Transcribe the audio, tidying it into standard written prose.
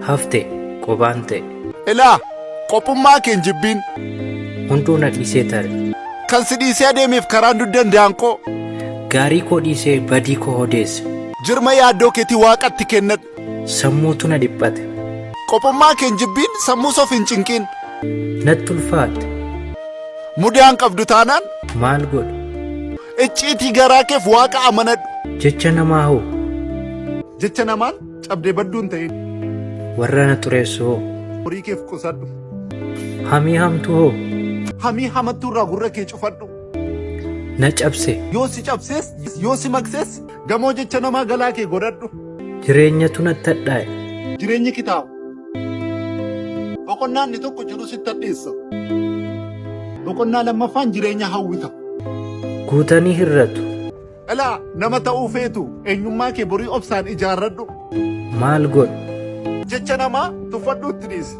Hafte qobaan ta'e. Ilaa qophummaa kee hin jibbiin. Hunduu na dhiisee tare. Kan si dhiisee adeemeef karaan dugdan daanqoo. Gaarii koo dhiisee badii koo odeesse. Jirma yaaddoo keetii waaqatti kennadhu. Sammuutu na dhiphate. Qophummaa kee hin jibbiin sammuus of hin cinqiin. Natti ulfaatte. Mudaan qabdu taanaan Maal godhu? Icciitii garaa keef waaqa amanadhu. Jecha namaa hoo? Jecha namaan cabdee badduu hin ta'in. Warra na xureessu hoo? Horii keef qusadhu. Hamii hamtuu hoo? Hamii hamattuu irraa gurra kee cufadhu. Na cabse. Yoo si cabsees yoo si maqsees gamoo jecha namaa galaa kee godhadhu. Jireenyatu natti hadhaa'e. Jireenyi kitaaba. Boqonnaa inni tokko jiru sitti hadheessa. Boqonnaa lammaffaan jireenya hawwita. Guutanii hir'atu. Ilaa nama ta'uu feetu eenyummaa kee borii obsaan ijaarradhu. Maal godhu? Jecha namaa tuffadhuu itti dhiisi.